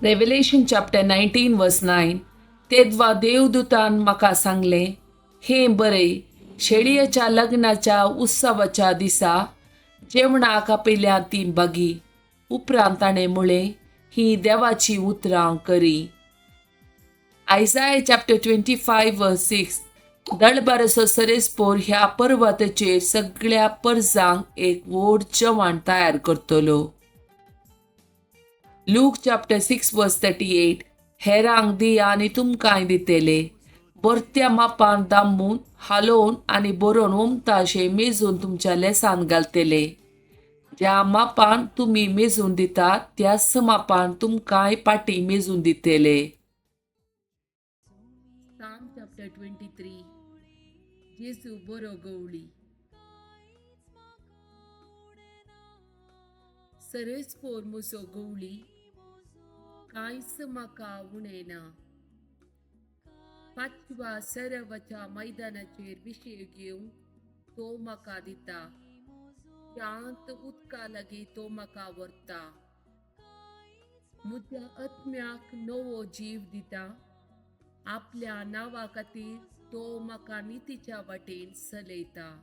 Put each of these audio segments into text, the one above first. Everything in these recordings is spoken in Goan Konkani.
Revelation chapter 19 verse 9. तेदवा देवदूतान म्हाका सांगलें, हें बरय, शेळयेच्या लग्नाच्या उत्सवाच्या दिसा जेवणाक आपयल्या तीं बागी. उपरांत ताणें म्हळें, हीं देवाचीं उतरां करी. Isaiah chapter 25 verse 6. दळबाराचो सरेस्पोर ह्या पर्वताचेर सगळ्या परजांक एक व्हड जेवण तयार करतलो. Luke chapter 6 verse 38. हेरांक दिया आनी तुमकांय दितले. बरत्या मापान दामून, हालोवन आनी बरोवन ओमता अशें मेजून तुमच्या लेसान घालतले. ज्या मापान तुमी मेजून दितात, त्याच मापान तुमकांय पाटी मेजून दितले. Psalm chapter 23. जेजू बरो गवळी. सरेस्पोर म्हजो गवळी, कांयच म्हाका उणें ना. पाचव्या सरवाच्या मैदानाचेर विशय घेवन तो म्हाका दिता. शांत उदका लागीं तो म्हाका व्हरता. म्हज्या आत्म्याक नवो जीव दिता. आपल्या नांवा खातीर तो म्हाका नितीच्या वाटेन चलयता.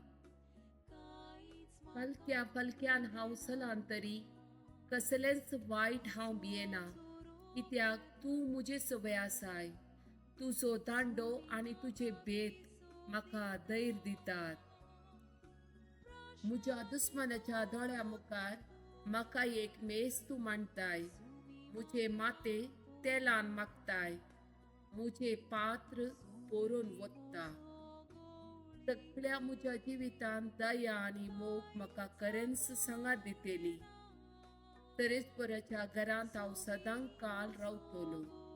फालक्या फालक्यान हांव चलान तरी कसलेंच वायट हांव भियेना, कित्याक तूं म्हजे सवय आसाय. तुजो दांडो आनी तुजे बेत म्हाका धैर्य दितात. म्हज्या दुस्मानाच्या दोळ्या मुखार म्हाका एक मेज तूं मांडताय. म्हजें माथें तेलान मागताय. म्हजें पात्र भरून वता. सगळ्या म्हज्या जिवितांत दया आनी मोग म्हाका खरेंच सांगात दितली. तरेस्पराच्या घरांत हांव सदां काल रावतलो.